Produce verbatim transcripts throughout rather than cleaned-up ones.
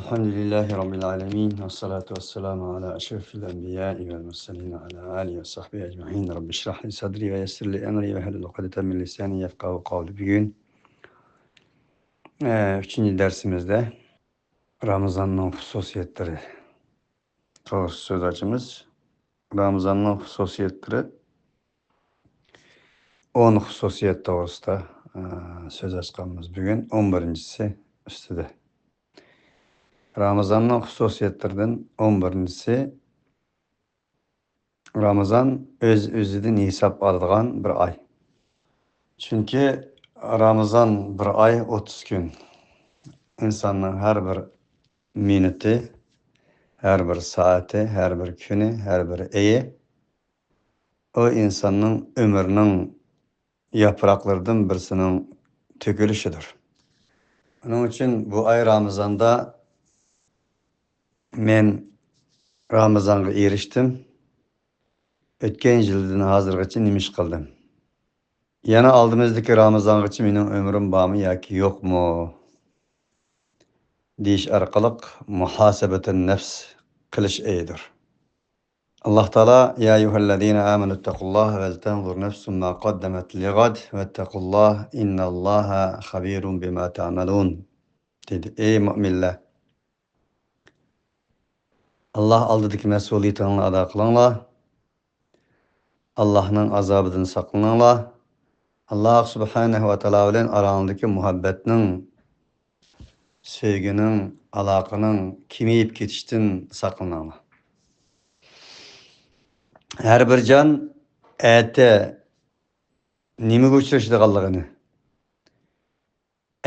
الحمد لله رب العالمين، والصلاة والسلام على أشرف الأنبياء والمرسلين وعلى آله وصحبه أجمعين. رب اشرح لي صدري ويسر لي أمري واحلل عقدة من لساني يفقهوا قولي. بۈگۈن، ئە، ئۈچىنچى دەرسىمىزدە رامىزاننىڭ خۇسۇسىيەتلىرى توغرىسىدا سۆز ئاچىمىز. رامىزاننىڭ خۇسۇسىيەتلىرى، ئون خۇسۇسىيەت توغرىسىدا، ئە، سۆز ئاچقانمىز بۈگۈن، ئون بىرىنچىسى ئۈستىدە. رامىزاننىڭ خۇسۇسىيەتلىرىدىن ئون بىرىنچىسى، رامىزان ئۆز-ئۆزىدىن ھېساب ئالىدىغان بىر ئاي. چۈنكى رامىزان بىر ئاي، ئوتتۇز كۈن. ئىنساننىڭ ھەر بىر مىنۇتى، ھەر بىر سائىتى، ھەر بىر كۈنى، ھەر بىر ئېيى، ئۇ ئىنساننىڭ ئۆمرىنىڭ ياپراقلىرىدىن بىرسىنىڭ تۆكۈلۈشىدۇر. ئۇنىڭ ئۈچۈن بۇ ئاي رامىزاندا مەن رامىزانغا ئېرىشتىم. ئۆتكەن يىلدىن ھازىرغىچە نېمە ئىش قىلدىم؟ يەنە ئالدىمىزدىكى رامىزانغىچە مېنىڭ ئۆمرۈم بارمۇ ياكى يوقمۇ؟ دېيىش ئارقىلىق مۇھاسىبەتۇن نەپس قىلىش ئېيىدۇر. ئاللاھ تائالا: يا أيها الذين آمنوا اتقوا الله ولتنظر نفس ما قدمت لغد واتقوا الله إن الله خبير بما تعملون، دېدى. ئەي مۆمىنلەر! ئاللاھ ئالدىدىكى مەسئۇلىيىتىڭلارنى ئادا قىلىڭلار. ئاللاھنىڭ ئازابىدىن ساقلىنىڭلار. ئاللاھ سۇبھانەھۇ ۋە تائالا بىلەن ئاراڭدىكى مۇھەببەتنىڭ، سۆيگۈنىڭ، ئالاقىنىڭ كېمىيىپ كېتىشتىن ساقلىنىڭلار. ھەر بىر جان ئەتە نېمىگە ئۇچرىشىدىغانلىقىنى،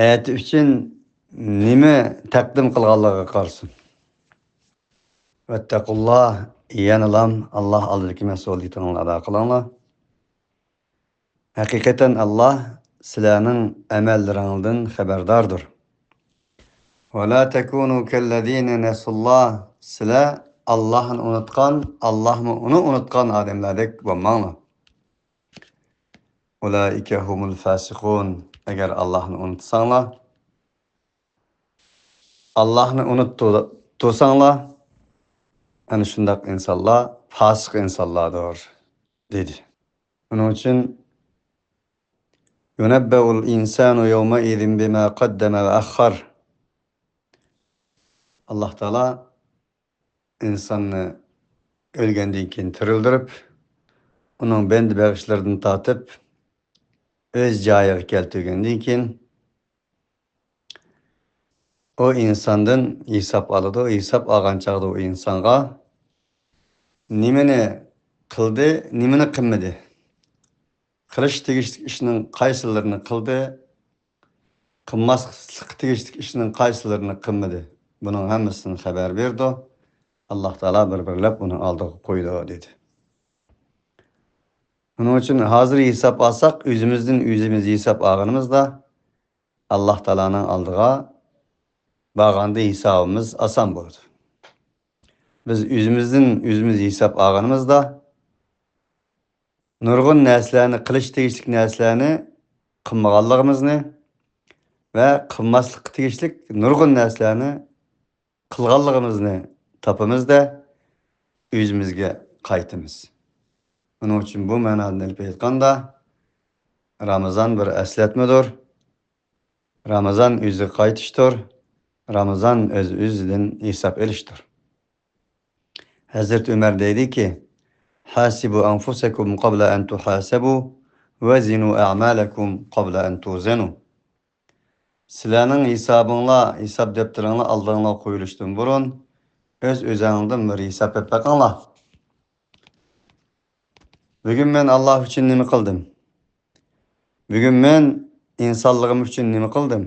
ئەتە ئۈچۈن نېمە تەقدىم قىلغانلىقىغا قارىسۇن. ۋەتتەقۇللاھ، يەنىلام ئاللاھ ئالدىدىكى مەسئۇلىيىتىڭلارنى ئادا قىلىڭلار. ھەقىقەتەن ئاللاھ سىلەرنىڭ ئەمەللىرىڭلاردىن خەۋەرداردۇر. ۋەلا تەكۇنۇ كەللەزىنە نەسۇللاھ، سىلەر ئاللاھنى ئۇنتقان، ئاللاھمۇ ئۇنى ئۇنتقان ئادەملەردەك بولماڭلار. ئۇلائىكە ھۇمۇل فاسىقۇن، ئەگەر ئاللاھنى ئۇنتۇساڭلار، ئاللاھنى ئۇنتۇ-، تۇرساڭلار، ئەنە شۇنداق ئىنسانلار پاسىق ئىنسانلاردۇر، دېدى. ئۇنىڭ ئۈچۈن يۇنەببەئۇل ئىنسانۇ يەۋمەئىزىن بىما قەددەمە ۋە ئەخخەر. ئاللاھ تائالا ئىنساننى ئۆلگەندىن كېيىن تىرىلدۈرۈپ، ئۇنىڭ بەندە بېغىشلىرىدىن تارتىپ ئۆز جايىغا كەلتۈرگەندىن كېيىن، ئۇ ئىنساندىن ھېساب ئالىدۇ. ھېساب ئالغان چاغدا ئۇ ئىنسانغا نېمىنى قىلدى، نېمىنى قىلمىدى، قىلىش تېگىشلىك ئىشنىڭ قايسىلىرىنى قىلدى، قىلماسلىققا تېگىشلىك ئىشنىڭ قايسىلىرىنى قىلمىدى، بۇنىڭ ھەممىسىدىن خەۋەر بېرىدۇ. ئاللاھ تائالا بىر-بىرلەپ ئۇنىڭ ئالدىغا قويىدۇ، دېدى. ئۇنىڭ ئۈچۈن ھازىر ھېساب ئالساق، ئۆزىمىزدىن ئۆزىمىز ھېساب ئالغىنىمىزدا، ئاللاھ تائالانىڭ ئالدىغا بارغاندا ھېسابىمىز ئاسان بولىدۇ. بىز ئۆزىمىزدىن ئۆزىمىز ھېساب ئالغىنىمىزدا، نۇرغۇن نەرسىلەرنى، قىلىش تېگىشلىك نەرسىلەرنى قىلمىغانلىقىمىزنى ۋە قىلماسلىققا تېگىشلىك نۇرغۇن نەرسىلەرنى قىلغانلىقىمىزنى تاپىمىز-دە، ئۆزىمىزگە قايتىمىز. ئۇنىڭ ئۈچۈن بۇ مەنادىن ئېلىپ ئېيتقاندا، رامىزان بىر ئەسلەتمىدۇر. رامىزان ئۆزىگە قايتىشتۇر. رامىزان ئۆز-ئۆزىدىن ھېساب ئېلىشتۇر. ھەزرىتى ئۆمەر دەيدىكى، حاسبوا أنفسكم قبل أن تحاسبوا وزنوا أعمالكم قبل أن توزنوا. سىلەرنىڭ ھېسابىڭلار، ھېساب دەپتىرىڭلار ئالدىڭلارغا قويۇلۇشتىن بۇرۇن، ئۆز-ئۆزۈڭلاردىن بىر ھېساب ئېلىپ بېقىڭلار. بۈگۈن مەن ئاللاھ ئۈچۈن نېمە قىلدىم؟ بۈگۈن مەن ئىنسانلىقىم ئۈچۈن نېمە قىلدىم؟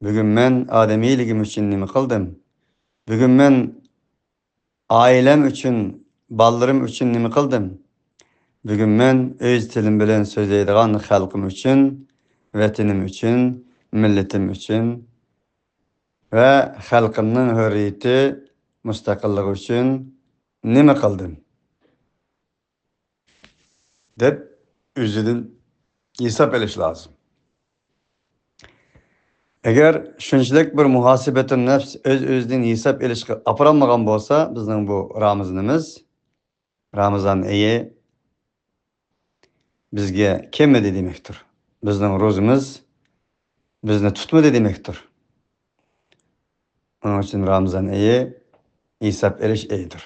بۈگۈن مەن ئادەمىيلىكىم ئۈچۈن نېمە قىلدىم؟ بۈگۈن مەن ئائىلەم ئۈچۈن، بالىلىرىم ئۈچۈن نېمە قىلدىم؟ بۈگۈن مەن ئۆز تىلىم بىلەن سۆزلەيدىغان خەلقىم ئۈچۈن، ۋەتىنىم ئۈچۈن، مىللىتىم ئۈچۈن ۋە خەلقىمنىڭ ھۆرىيىتى، مۇستەقىللىقى ئۈچۈن نېمە قىلدىم؟ دەپ ئۆزىدىن ھېساب ئېلىش لازىم. ئەگەر شۇنچىلىك بىر مۇھاسىبەتۇن نەپس، ئۆز-ئۆزىدىن ھېساب ئېلىشقا ئاپىرالمىغان بولسا، بىزنىڭ بۇ رامىزىنىمىز، رامىزان ئېيى بىزگە كەلمىدى دېمەكتۇر. بىزنىڭ روزىمىز بىزنى تۇتمىدى دېمەكتۇر. ئۇنىڭ ئۈچۈن رامىزان ئېيى ھېساب ئېلىش ئېيىدۇر.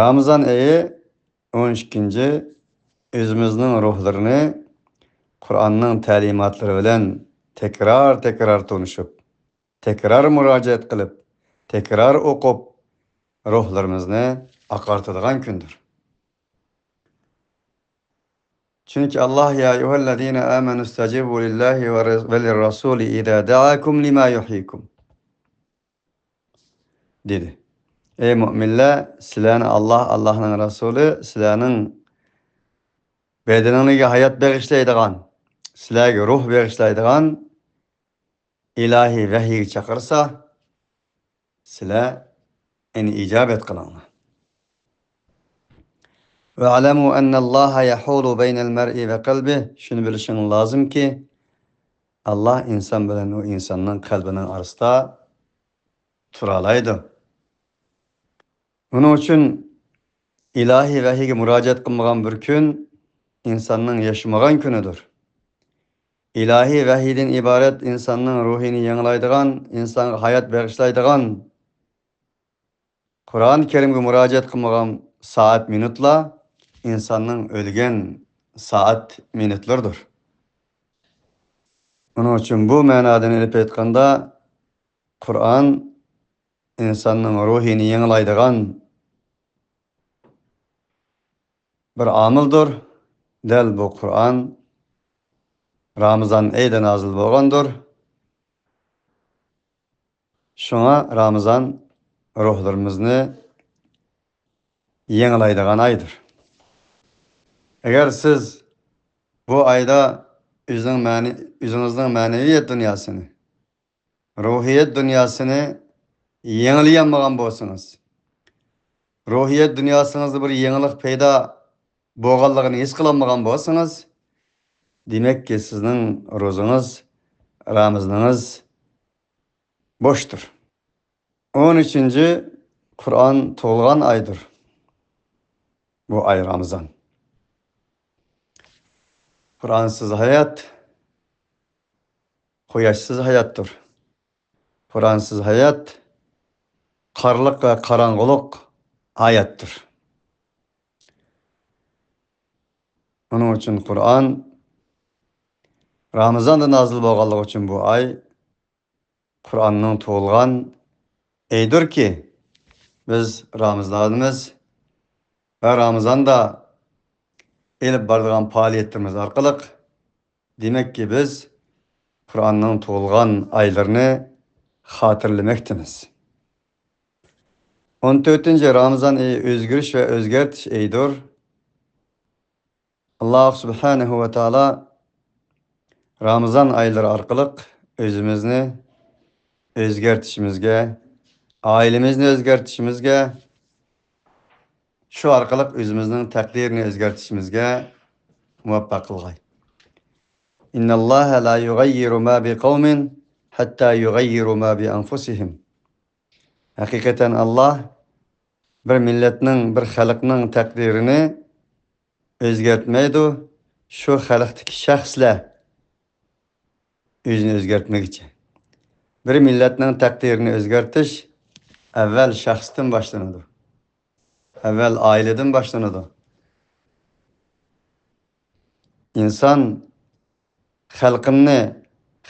رامىزان ئېيى ئون ئىككىنچى، ئۆزىمىزنىڭ روھلىرىنى قۇرئاننىڭ تەلىماتلىرى بىلەن تەكرار-تەكرار تونۇشۇپ، تەكرار مۇراجىئەت قىلىپ، تەكرار ئوقۇپ، روھلىرىمىزنى ئاقارتىدىغان كۈندۇر. چۈنكى ئاللاھ: يا أيها الذين آمنوا استجيبوا لله وللرسول إذا دعاكم لما يحييكم دېدى. ئەي مۆمىنلەر، سىلەرنى ئاللاھ، ئاللاھنىڭ رەسۇلى سىلەرنىڭ بەدىنىڭلارغا ھايات بېغىشلايدىغان، سىلەرگە روھ بېغىشلايدىغان ئىلاھىي ۋەھىيگە چاقىرسا، سىلەر ئەنە ئىجابەت قىلىڭلار. واعلموا أن الله يحول بين المرء وقلبه. شۇنى بىلىشىڭ لازىمكى، ئاللاھ ئىنسان بىلەن ئۇ ئىنساننىڭ قەلبىنىڭ ئارىسىدا تۇرالايدۇ. ئۇنىڭ ئۈچۈن ئىلاھىي ۋەھىيگە مۇراجىئەت قىلمىغان بىر كۈن ئىنساننىڭ ياشىمىغان كۈنىدۇر. ئىلاھىي ۋەھىيدىن ئىبارەت ئىنساننىڭ روھىنى يېڭىلايدىغان، ئىنسانغا ھايات بېغىشلايدىغان قۇرئان كەرىمگە مۇراجىئەت قىلمىغان سائەت، مىنۇتلار ئىنساننىڭ ئۆلگەن سائەت، مىنۇتلىرىدۇر. ئۇنىڭ ئۈچۈن بۇ مەنادىن ئېلىپ ئېيتقاندا، قۇرئان ئىنساننىڭ روھىنى يېڭىلايدىغان بىر ئامىلدۇر. دەل بۇ قۇرئان رامىزان ئېيىدا نازىل بولغاندۇر. شۇڭا رامىزان روھلىرىمىزنى يېڭىلايدىغان ئايدۇر. ئەگەر سىز بۇ ئايدا ئۆزىنىڭ مەنە-، ئۆزىڭىزنىڭ مەنىۋىيەت دۇنياسىنى، روھىيەت دۇنياسىنى يېڭىلىيالمىغان بولسىڭىز، روھىيەت دۇنياسىڭىزدا بىر يېڭىلىق پەيدا بولغانلىقىنى ھېس قىلالمىغان بولسىڭىز، دېمەككى، سىزنىڭ روزىڭىز، رامىزىنىڭىز بوشتۇر. ئون ئۈچىنچى، قۇرئان تۇغۇلغان ئايدۇر. بۇ ئاي رامىزان. قۇرئانسىز ھايات قۇياشسىز ھاياتتۇر. قۇرئانسىز ھايات قارلىق ۋە قاراڭغۇلۇق ھاياتتۇر. ئۇنىڭ ئۈچۈن قۇرئان رامىزاندا نازىل بولغانلىقى ئۈچۈن بۇ ئاي قۇرئاننىڭ تۇغۇلغان ئېيىدۇركى، بىز رامىزاندىمىز ۋە رامىزاندا ئېلىپ بارىدىغان پائالىيەتلىرىمىز ئارقىلىق، دېمەككى، بىز قۇرئاننىڭ تۇغۇلغان ئايلىرىنى خاتىرىلىمەكتىمىز. ئون تۆتىنچى، رامىزان ئېيى ئۆزگىرىش ۋە ئۆزگەرتىش ئېيىدۇر. ئاللاھ سۇبھانەھۇ ۋە تائالا رامىزان ئايلىرى ئارقىلىق ئۆزىمىزنى ئۆزگەرتىشىمىزگە، ئائىلىمىزنى ئۆزگەرتىشىمىزگە، شۇ ئارقىلىق ئۆزىمىزنىڭ تەقدىرىنى ئۆزگەرتىشىمىزگە مۇۋەپپەق قىلغاي. إن الله لا يغير ما بقوم حتى يغيروا ما بأنفسهم. ھەقىقەتەن ئاللاھ بىر مىللەتنىڭ، بىر خەلقنىڭ تەقدىرىنى ئۆزگەرتمەيدۇ، شۇ خەلقتىكى شەخسلەر ئۆزىنى ئۆزگەرتمىگۈچە. بىر مىللەتنىڭ تەقدىرىنى ئۆزگەرتىش ئەۋۋەل شەخستىن باشلىنىدۇ. ئەۋۋەل ئائىلىدىن باشلىنىدۇ. ئىنسان خەلقىمنى،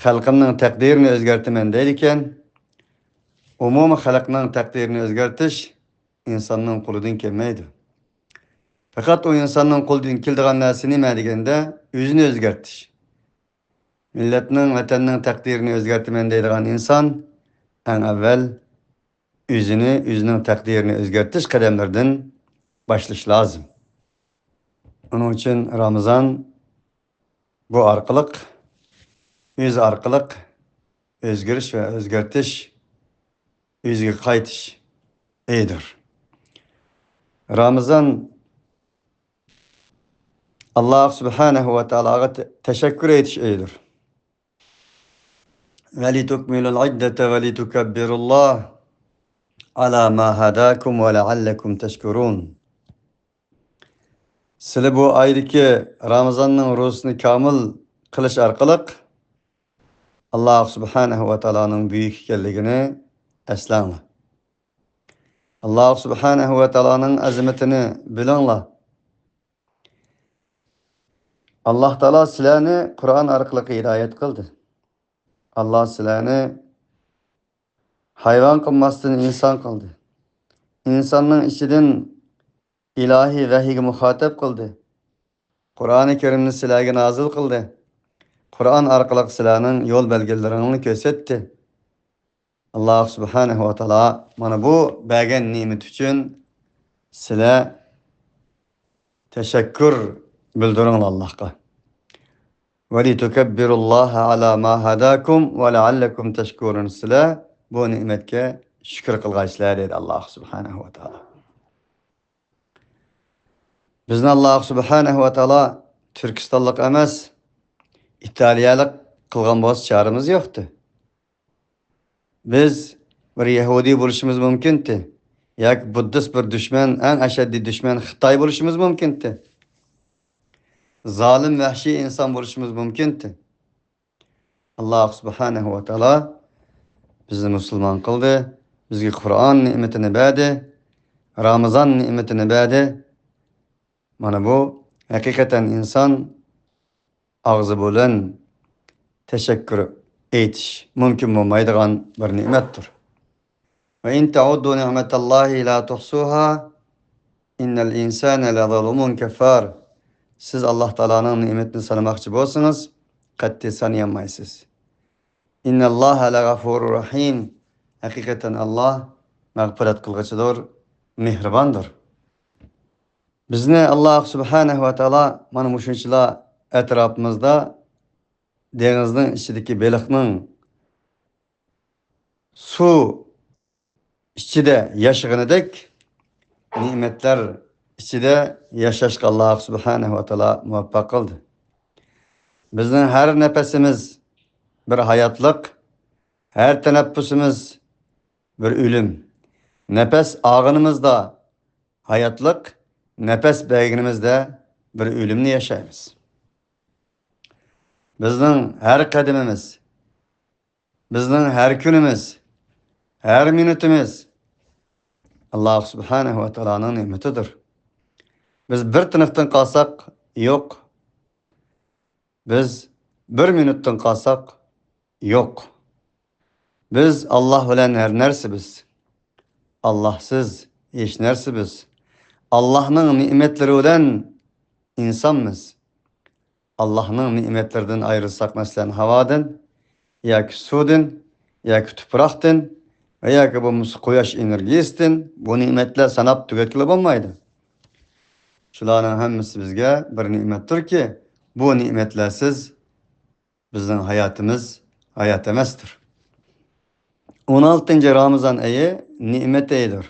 خەلقىمنىڭ تەقدىرىنى ئۆزگەرتىمەن دەيدىكەن، ئومۇمىي خەلقنىڭ تەقدىرىنى ئۆزگەرتىش ئىنساننىڭ قولىدىن كەلمەيدۇ. پەقەت ئۇ ئىنساننىڭ قولىدىن كېلىدىغان نەرسە نېمە دېگەندە، ئۆزىنى ئۆزگەرتىش. مىللەتنىڭ، ۋەتەننىڭ تەقدىرىنى ئۆزگەرتىمەن دەيدىغان ئىنسان ئەڭ ئەۋۋەل ئۆزىنى، ئۆزىنىڭ تەقدىرىنى ئۆزگەرتىش قەدەملىرىدىن باشلىشى لازىم. ئۇنىڭ ئۈچۈن رامىزان بۇ ئارقىلىق، ئۆزى ئارقىلىق ئۆزگىرىش ۋە ئۆزگەرتىش، ئۆزىگە قايتىش ئېيىدۇر. رامىزان ئاللاھ سۇبھانەھۇ ۋە تائالاغا تە-، تەشەككۈر ئېيتىش ئېيىدۇر. ولتكملوا العدة ولتكبروا الله على ما هداكم ولعلكم تشكرون. سىلى بۇ ئايدىكى رامىزاننىڭ روزىسىنى كامىل قىلىش ئارقىلىق، ئاللاھ سۇبھانەھۇ ۋە تائالانىڭ بۈيۈك ئىكەنلىكىنى ئەسلەڭلار. ئاللاھ سۇبھانەھۇ ۋە تائالانىڭ ئەزىمىتىنى بىلىڭلار. ئاللاھ تائالا سىلەرنى قۇرئان ئارقىلىق ھىدايەت قىلدى. ئاللاھ سىلەرنى ھايۋان قىلماستىن ئىنسان قىلدى. ئىنساننىڭ ئىچىدىن ئىلاھىي ۋەھىيگە مۇخاتەپ قىلدى. قۇرئانى كەرىمنى سىلەرگە نازىل قىلدى. قۇرئان ئارقىلىق سىلەرنىڭ يول بەلگىلىرىڭلارنى كۆرسەتتى. ئاللاھ سۇبھانەھۇ ۋە تائالا مانا بۇ بەرگەن نېمىتى ئۈچۈن سىلەر تەشەككۈر بىلدۈرۈڭلار ئاللاھقا. ولتكبروا الله على ما هداكم ولعلكم تشكرون. سىلەر بۇ نېمەتكە شۈكۈر قىلغايسىلەر، دېدى ئاللاھ سۇبھانەھۇ ۋە تائالا. بىزنى ئاللاھ سۇبھانەھۇ ۋە تائالا تۈركىستانلىق ئەمەس، ئىتالىيەلىك قىلغان بولسا چارىمىز يوقتى. بىز بىر يەھۇدىي بولۇشىمىز مۇمكىنتى، ياكى بۇددىست بىر دۈشمەن، ئەڭ ئەشەددىي دۈشمەن خىتاي بولۇشىمىز مۇمكىنتى. زالىم، ۋەھشىي ئىنسان بولۇشىمىز مۇمكىنتى. ئاللاھ سۇبھانەھۇ ۋە تائالا بىزنى مۇسۇلمان قىلدى، بىزگە قۇرئان نېمىتىنى بەردى، رامىزان نېمىتىنى بەردى. مانا بۇ ھەقىقەتەن ئىنسان ئاغزى بىلەن تەشەككۈر ئېيتىش مۇمكىن بولمايدىغان بىر نېمەتتۇر. وإن تعدوا نعمة الله لا تحصوها إن الإنسان لظلوم كفار. سىز ئاللاھ تائالانىڭ نېمىتىنى سانىماقچى بولسىڭىز، قەتئىي سانىيالمايسىز. إن الله لغفور رحيم. ھەقىقەتەن ئاللاھ مەغپىرەت قىلغۇچىدۇر، مېھرىباندۇر. بىزنى ئاللاھ سۇبھانەھۇ ۋە تائالا مانا مۇشۇنچىلا ئەتراپىمىزدا دېڭىزنىڭ ئىچىدىكى بېلىقنىڭ سۇ ئىچىدە ياشىغىنىدەك نېمەتلەر ئىچىدە ياشاشقا ئاللاھ سۇبھانەھۇ ۋە تائالا مۇۋەپپەق قىلدى. بىزنىڭ ھەر نەپەسىمىز بىر ھاياتلىق، ھەر تەنەپپۇسىمىز بىر ئۆلۈم. نەپەس ئالغىنىمىزدا ھاياتلىق، نەپەس بەرگىنىمىزدە بىر ئۆلۈمنى ياشايمىز. بىزنىڭ ھەر قەدىمىمىز، بىزنىڭ ھەر كۈنىمىز، ھەر مىنۇتىمىز ئاللاھ سۇبھانەھۇ ۋە تائالانىڭ نېمىتىدۇر. بىز بىر تىنىقتىن قالساق، يوق. بىز بىر مىنۇتتىن قالساق، يوق. بىز ئاللاھ بىلەن ھەر نەرسە بىز. ئاللاھسىز ھېچ نەرسە بىز. ئاللاھنىڭ نېمەتلىرى بىلەن ئىنسانمىز. ئاللاھنىڭ نېمەتلىرىدىن ئايرىلساق، مەسىلەن، ھاۋادىن ياكى سۇدىن ياكى تۇپراقتىن ۋە ياكى بولمىسا قۇياش ئېنېرگىيىسىدىن، بۇ نېمەتلەر ساناپ تۈگەتكىلى بولمايدۇ. شۇلارنىڭ ھەممىسى بىزگە بىر نېمەتتۇركى، بۇ نېمەتلەرسىز بىزنىڭ ھاياتىمىز ھايات ئەمەستۇر. ئون ئالتىنچى رامىزان ئېيى نېمەت ئېيىدۇر.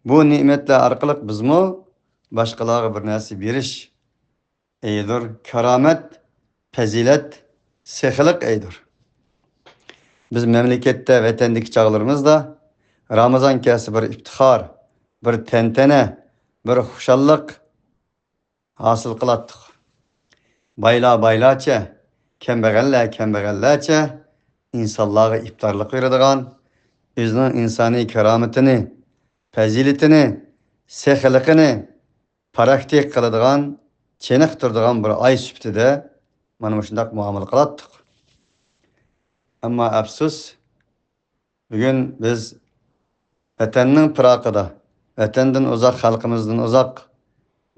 بۇ نېمەتلەر ئارقىلىق بىزمۇ باشقىلارغا بىر نەرسە بېرىش ئېيىدۇر. كارامەت، پەزىلەت، سېخىلىق ئېيىدۇر. بىز مەملىكەتتە، ۋەتەندىكى چاغلىرىمىزدا رامىزان كەلسە بىر ئىپتىخار، بىر تەنتەنە، بىر خۇشاللىق ھاسىل قىلاتتۇق. بايلار بايلارچە، كەمبەغەللەر كەمبەغەللەرچە ئىنسانلارغا ئىپتارلىق بېرىدىغان، ئۆزىنىڭ ئىنسانىي كارامىتىنى، پەزىلىتىنى، سېخىلىقىنى پراكتىك قىلىدىغان، چېنىقتۇرىدىغان بىر ئاي سۈپىتىدە مانا مۇشۇنداق مۇئامىلە قىلاتتۇق. ئەمما ئەپسۇس، بۈگۈن بىز ۋەتەننىڭ پىراقىدا، ۋەتەندىن ئۇزاق، خەلقىمىزدىن ئۇزاق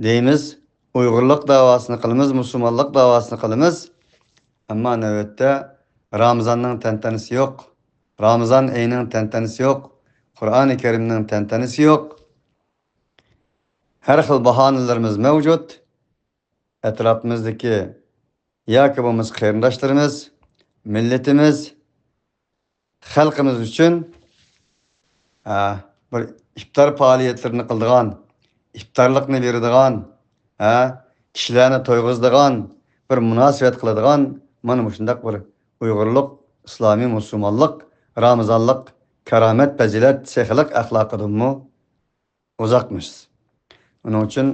دەيمىز، ئۇيغۇرلۇق داۋاسىنى قىلىمىز، مۇسۇلمانلىق داۋاسىنى قىلىمىز. ئەمما نۆۋەتتە رامىزاننىڭ تەنتەنىسى يوق. رامىزان ئېيىنىڭ تەنتەنىسى يوق. قۇرئانى كەرىمنىڭ تەنتەنىسى يوق. ھەر خىل باھانىلىرىمىز مەۋجۇت. ئەتراپىمىزدىكى ياكى بولمىسا قېرىنداشلىرىمىز، مىللىتىمىز، خەلقىمىز ئۈچۈن، ئە، بىر ئىپتار پائالىيەتلىرىنى قىلىدىغان، ئىپتارلىقنى بېرىدىغان، ئە، كىشىلەرنى تويغۇزىدىغان، بىر مۇناسىۋەت قىلىدىغان مانا مۇشۇنداق بىر ئۇيغۇرلۇق ئىسلامىي مۇسۇلمانلىق رامىزانلىق كارامەت، پەزىلەت، سېخىلىق ئەخلاقىدىنمۇ ئۇزاقمىز. ئۇنىڭ ئۈچۈن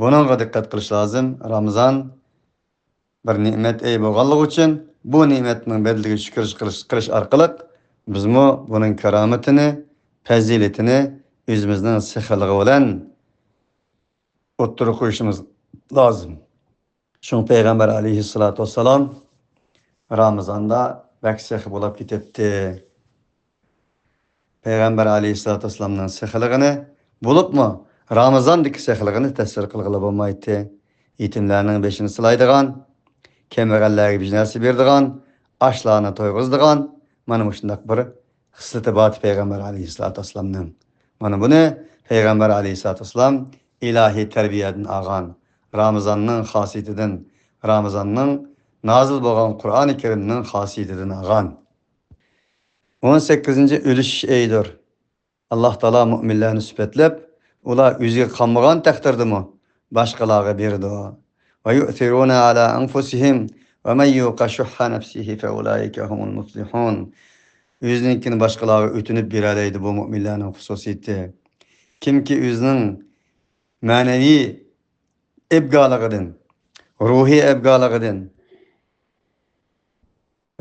بۇنىڭغا دىققەت قىلىش لازىم. رامىزان بىر نېمەت ئېيى بولغانلىقى ئۈچۈن بۇ نېمەتنىڭ بەدىلىگە شۈكۈر قىلىش، قىلىش ئارقىلىق بىزمۇ بۇنىڭ كارامىتىنى، پەزىلىتىنى ئۆزىمىزنىڭ سېخىلىقى بىلەن ئوتتۇرىغا قويۇشىمىز لازىم. شۇڭا پەيغەمبەر ئەلەيھىسسالاتۇ ۋەسسالام رامىزاندا بەك سېخىي بولۇپ كېتەتتى. پەيغەمبەر ئەلەيھىسسالاتۇ ۋەسسالامنىڭ سېخىلىقىنى، بولۇپمۇ رامىزاندىكى سېخىلىقىنى تەسۋىر قىلغىلى بولمايتتى. يېتىملەرنىڭ بېشىنى سىلايدىغان، كەمبەغەللەرگە بىر نەرسە بېرىدىغان، ئاچلارنى تويغۇزىدىغان، مانا مۇشۇنداق بىر خىسلىتى بار پەيغەمبەر ئەلەيھىسسالاتۇ ۋەسسالامنىڭ. مانا بۇنى پەيغەمبەر ئەلەيھىسسالاتۇ ۋەسسالام ئىلاھىي تەربىيەدىن ئالغان، رامىزاننىڭ خاسىيىتىدىن، رامىزاننىڭ نازىل بولغان قۇرئانى كەرىمنىڭ خاسىيىتىدىن ئالغان. ئون سەككىزىنچى ئۈلۈشۈش ئېيىدۇر. ئاللاھ تائالا مۆمىنلەرنى سۈپەتلەپ، ئۇلار ئۆزىگە قالمىغان تەقدىردىمۇ باشقىلارغا بېرىدۇ. وَيُؤْثِرُونَ عَلَى أَنْفُسِهِمْ وَمَنْ يُوقَ شُحَّ نَفْسِهِ فَأُولَئِكَ هُمُ الْمُفْلِحُونَ. ئۆزىنىڭكىنى باشقىلارغا ئۆتۈنۈپ بېرەلەيدۇ، بۇ مۆمىنلەرنىڭ خۇسۇسىيىتى. كىمكى ئۆزىنىڭ مەنىۋى ئەبگالىقىدىن، روھىي ئەبگالىقىدىن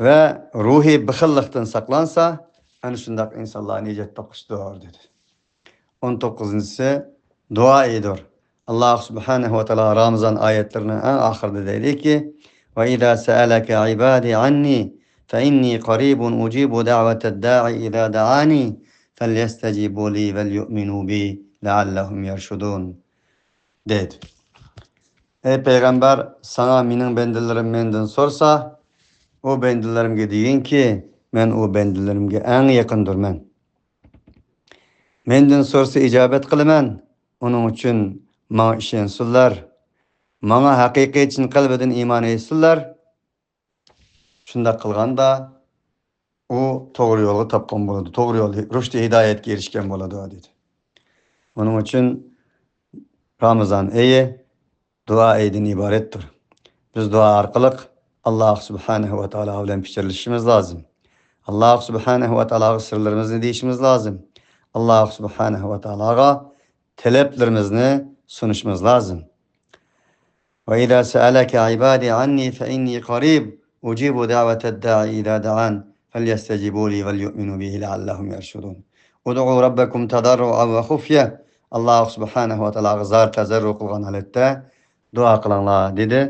ۋە روھىي بېخىللىقتىن ساقلانسا، ئەنە شۇنداق ئىنسانلار نىجات تاپقۇچىدۇر، دېدى. ئون توققۇزىنچىسى دۇئا ئېيىدۇر. ئاللاھ سۇبھانەھۇ ۋە تائالا رامىزان ئايەتلىرىنىڭ ئەڭ ئاخىرىدا دەيدىكى، وَإِذَا سَأَلَكَ عِبَادِي عَنِّي فَإِنِّي قَرِيبٌ أُجِيبُ دَعْوَةَ الدَّاعِ إِذَا دَعَانِ فَلْيَسْتَجِيبُوا لِي وَلْيُؤْمِنُوا بِي لَعَلَّهُمْ يَرْشُدُونَ. دەيدۇ. ئەي پەيغەمبەر، ساڭا مېنىڭ بەندىلىرىم مەندىن سورىسا، ئۇ بەندىلىرىمگە دېگىنكى، مەن ئۇ بەندىلىرىمگە ئەڭ يېقىندۇرمەن. مەندىن سورىسا ئىجابەت قىلىمەن. ئۇنىڭ ئۈچۈن ماڭا ئىشەنسۇنلار. ماڭا ھەقىقىي چىن قەلبىدىن ئىمان ئېيتسۇنلار. شۇنداق قىلغاندا، ئۇ توغرا يولغا تاپقان بولىدۇ، توغرا يول، رۇشدى ھىدايەتكە ئېرىشكەن بولىدۇ، دېدى. ئۇنىڭ ئۈچۈن رامىزان ئېيى دۇئا ئېيىدىن ئىبارەتتۇر. بىز دۇئا ئارقىلىق ئاللاھ سۇبھانەھۇ ۋە تائالا بىلەن پىچىرلىشىشىمىز لازىم. ئاللاھ سۇبھانەھۇ ۋە تائالاغا سىرلىرىمىزنى دېيىشىمىز لازىم. ئاللاھ سۇبھانەھۇ ۋە تائالاغا تەلەپلىرىمىزنى سۇنۇشىمىز لازىم. وَإِذَا سَأَلَكَ عِبَادِي عَنِّي فَإِنِّي قَرِيبٌ أُجِيبُ دَعْوَةَ الدَّاعِ إِذَا دَعَانِ فَلْيَسْتَجِيبُوا لِي وَلْيُؤْمِنُوا بِي لَعَلَّهُمْ يَرْشُدُونَ. ادْعُوا رَبَّكُمْ تَضَرُّعًا وَخُفْيَةً. ئاللاھ سۇبھانەھۇ ۋە تائالاغا زار تەزەررۇ قىلغان ھالەتتە دۇئا قىلىڭلار، دېدى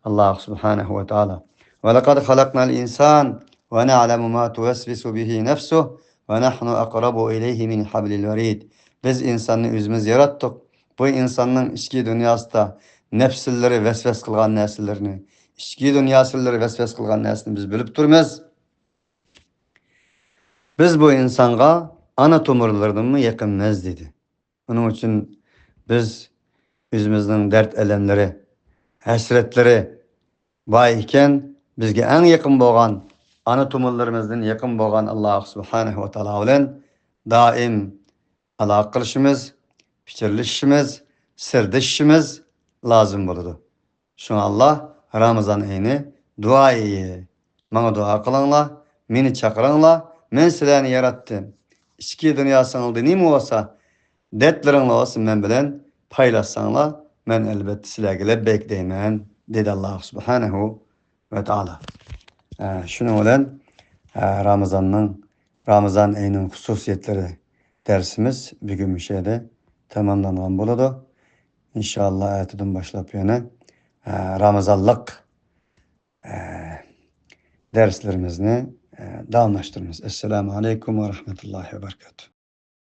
ئاللاھ سۇبھانەھۇ ۋە تائالا. وَلَقَدْ خَلَقْنَا الْإِنْسَانَ وَنَعْلَمُ مَا تُوَسْوِسُ بِهِ نَفْسُهُ وَنَحْنُ أَقْرَبُ إِلَيْهِ مِنْ حَبْلِ الْوَرِيدِ. بىز ئىنساننى ئۆزىمىز ياراتتۇق. بۇ ئىنساننىڭ ئىچكى دۇنياسىدا نەپسلىرى ۋەسۋەسە قىلغان نەرسىلىرىنى، ئىچكى دۇنياسىلىرى ۋەسۋەسە قىلغان نەرسىنى بىز بىلىپ تۇرىمىز. بىز بۇ ئىنسانغا ئانا تومۇرلىرىدىنمۇ يېقىنمىز، دېدى. ئۇنىڭ ئۈچۈن بىز ئۆزىمىزنىڭ دەرد ئەلەملىرى، ھەسرەتلىرى بار ئىكەن، بىزگە ئەڭ يېقىن بولغان ئانا تومۇرلىرىمىزدىن يېقىن بولغان ئاللاھ سۇبھانەھۇ ۋە تائالا بىلەن دائىم ئالاقە قىلىشىمىز، پىچىرلىشىشىمىز، سىردىشىشىمىز لازىم بولىدۇ. شۇڭا ئاللاھ رامىزان ئېيىنى دۇئا ئېيى، ماڭا دۇئا قىلىڭلار، مېنى چاقىرىڭلار، مەن سىلەرنى ياراتتىم. ئىچكى دۇنياسىڭلاردا نېمە بولسا، دەردلىرىڭلار بولسا مەن بىلەن پايلاشساڭلار، مەن ئەلۋەتتە سىلەرگە لەببەيك دەيمەن، دېدى ئاللاھ سۇبھانەھۇ ۋە تائالا. ئە، شۇنىڭ بىلەن، ئە، رامىزاننىڭ، رامىزان ئېيىنىڭ خۇسۇسىيەتلىرى دەرسىمىز بۈگۈن مۇشۇ يەردە تاماملانغان بولىدۇ. ئىنشائاللا، ئەتىدىن باشلاپ يەنە، ئە، رامىزانلىق، ئە، دەرسلىرىمىزنى، ئە، داۋاملاشتۇرىمىز. ئەسسالامۇ ئەلەيكۇم ۋە رەھمەتۇللاھى ۋە بەرىكاتۇھ.